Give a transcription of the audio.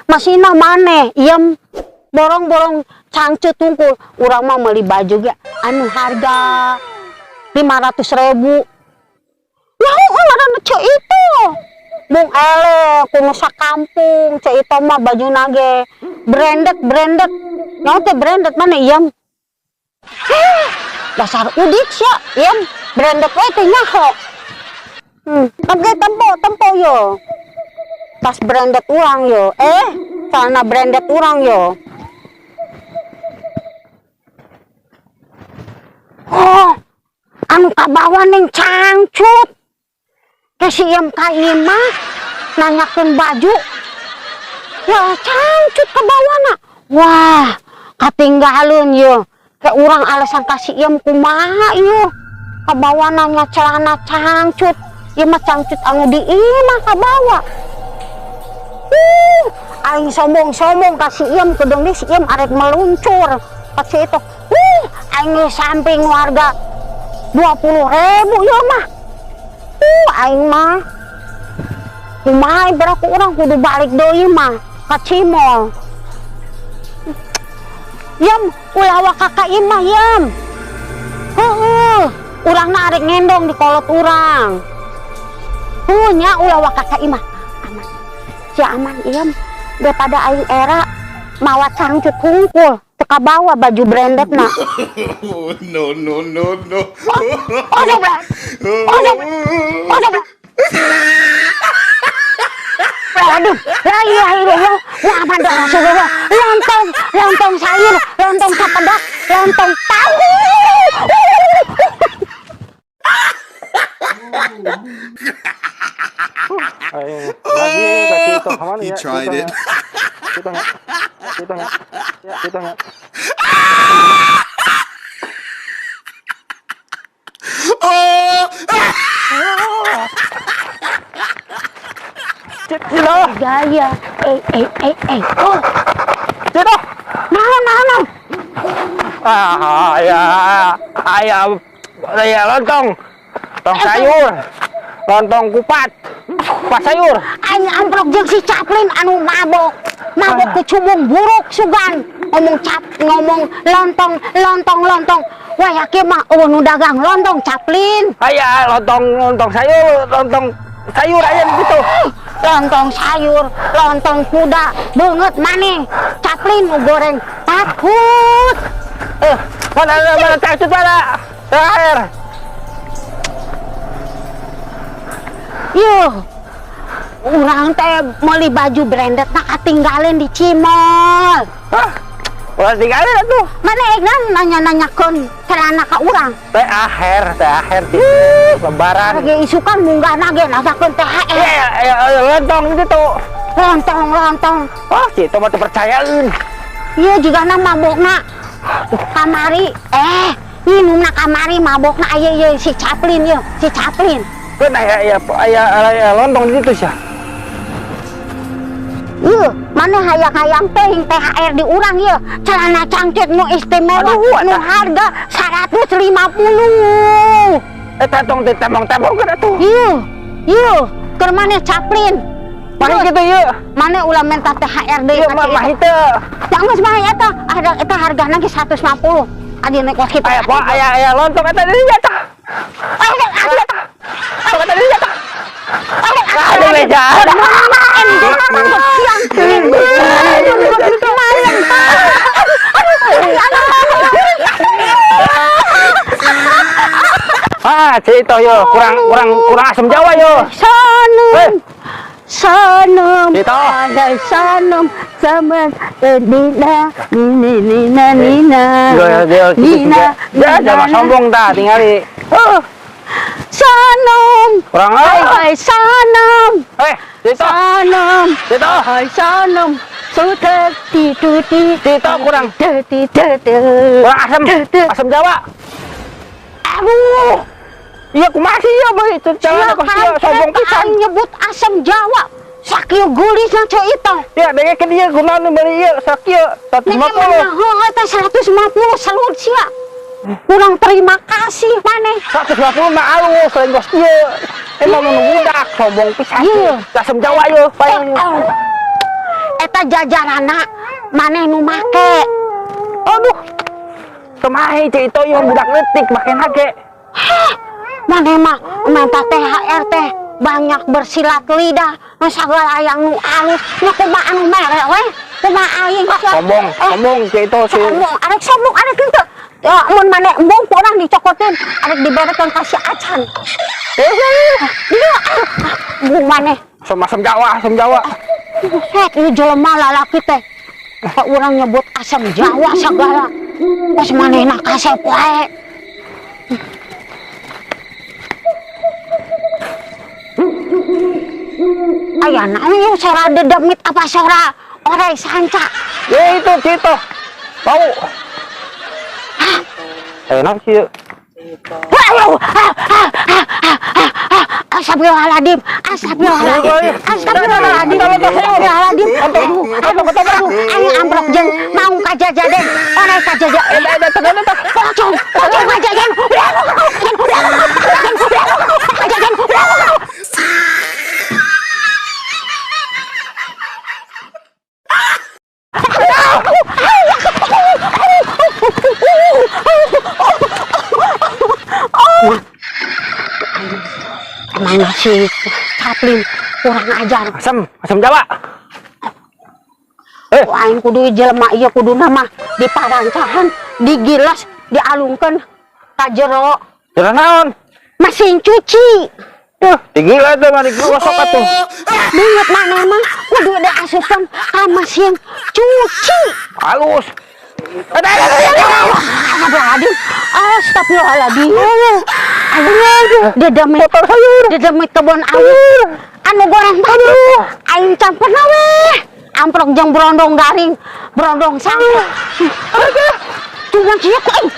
Masina maneh iem borong-borong cangcut tungkul. Urang mah meuli baju ge anu harga 500 ribu. Ya heueuh, ngaranna Ceu Ito. Bung ele kuno sakampung Ceu Ito mah bajuna ge branded branded. Naon teh branded mana iem? Heh, dasar udik sia iem, branded we teh nyaho. Oke, tempo tempo yo. Tas branded urang yo. Eh, celana branded urang yo. Oh, anu kabawa ning cangcut. Ke si Iem ka imah nanyakeun baju. Ya cangcut kabawana. Wah, katinggalun yo. Ke urang alasan kasih Iem kumaha yo. Kabawa nanya celana cangcut. Ieu mah cangcut anu di imah kabawa. Aing sombong-sombong kasih Iem kedeung si Iem arek meluncur. Kasih itu. Aing di samping warga 20 ribu ya mah. Aing mah. Kumaha beraku urang kudu balik deui mah ka Cimol. Yem, ulah waka ka imah yem. Heeh, urang na arek ngendong di kolot urang. Heuh nya, ulah waka ka imah. Aman. Si aman iem, daripada aing era mawa cangcut hungkul teu kabawa baju branded na. Oh, no, no, no, no. Oh, sebelah. Oh, sebelah. Oh, sebelah. Aduh, la ilaha illallah, Muhammad Rasulullah. Lontong, lontong sayur, lontong capedak, lontong tahu. Ayo, lagi kasih itu kemana He ya? tried it. Itu ya. Itu ya. Ya, itu ya. Oh! Cito. Gaya, eh, eh, eh, eh. Oh, Cito. Nah, nah, nah. Ah, ya, ayam, ya lontong, lontong sayur, lontong kupat, kupat sayur. Aing amprok jeung si Chaplin anu mabok. Mabok kecubung buruk sugan. Ngomong cap, ngomong lontong, lontong, lontong. Wah, yakin mah euweuh nu dagang lontong Chaplin. Aya lontong, lontong sayur ayam gitu. Lontong sayur, lontong kuda, beungeut maneh. Chaplin nu goreng takut. Mana mana cangcut mana? Terakhir. Yuh. Urang teh meuli baju branded na katinggalin di Cimol. Hah? Ulah tinggalin atuh. Mana egnan nanya-nanyakeun celana ka urang. Terakhir di lebaran. Lagi isukan munggah nage nanyakeun THR. Iya, iya, iya, lontong gitu. Lontong, lontong. Oh, situ mah teu percayaeun. Iya juga na mabokna. Kamari, eh, minumna kamari mabokna aya ieu si Chaplin ieu, si Chaplin. Keun aya aya aya aya lontong di situ sia. Ieu, mana hayang-hayang teuing THR di urang ieu. Celana cangcut nu istimewa, Aduh, nu eta. Harga 150. Eta tong teh tembong-tembong kan atuh. Ieu, ieu, keur maneh Chaplin. Mari kitu ieu. Maneh ulah minta THR deui Ieu ka mah si mah eta. henteu. Jangan mah eta, ada eta hargana ge 150. Adi naik kos kitu. Aya po aya aya lontong eta di dinya tah. Aya, aya, Lontong eta di dinya tah. Aya. Aduh meja. Siang. Ah, Cito yo, kurang kurang kurang asam Jawa yo. Sanem. Eh. Sanem. Cito. Ada sanem sama Nina Nina Nina Nina. Yo yo Nina. Ya, jangan sombong tah tingali. Heuh, Sanem. kurang Hai ah. hai sanem. Eh, Cito. Sanem. Cito. Hai sanem. Sudah tidur di Cito kurang tidur. kurang asam asam Jawa. Aduh. Iya kumaha sih ieu beuh celana kos ieu sombong pisan. Aing nyebut asam Jawa. Sakieu geulisna Ceu Ito. Ya dengekeun ieu kunaon nu meuli ieu sakieu Niki 150. mana heuh eta 150 salut sia. Kurang terima kasih maneh. 150 mah alus lain kos ieu. Emang nu budak sombong pisan. Iya. Asam Jawa ieu paling. Eh, Eta jajarana maneh nu make. Aduh. Kumaha Ceu Itoh, ieu budak leutik make nage. Maneh mah minta THR teh banyak bersilat lidah, nu sagala aya nu alus, nu kumaha anu mere we, kumaha aing sia. Sombong, sombong Ceu Itoh sih. Sombong, arek sombong arek henteu. Ya, mun maneh embung ku urang dicokotin, arek diberekeun ka si Acan. Eh, Dia ah, embung maneh. Asam asam Jawa, asam Jawa. Buset, ieu jelema lalaki teh. Ka urang nyebut asam Jawa segala. Pas manehna kasep wae. Aya naon ieu, sora dedemit apa sora orai sanca? Ya itu Ceu Itoh. Bau. Enak sih. Aduh, ah, ah, ah, ah, ah, ah, astagfirullahaladzim, astagfirullahaladzim, astagfirullahaladzim, astagfirullahaladzim, aduh, aduh, aduh, aing amprok jeung mau kajajaden, orai kajaja, Eh, eh, eh, eh, eh, pocong, pocong kajajan, kajajan. Emang si Chaplin kurang ajar. Asam, asam Jawa. Eh, Ku aing kudu jelema ieu kudu nama diparancahan, digilas, dialungkeun ka jero jalan naon? Mesin cuci. Tuh, digila tuh mah digosok atuh. Beungeut maneh mah kudu diasupkeun ka mesin cuci. Halus. Eh, eh, eh, eh, eh. Astagfirullahaladzim. Astagfirullahaladzim. Aduh, dedemit. Motor sayur. Dedemit kebon aing. Anu goreng tadi. Aing can pernah weh. Amprok jeung brondong garing, brondong sang. Cuman sia ku aing.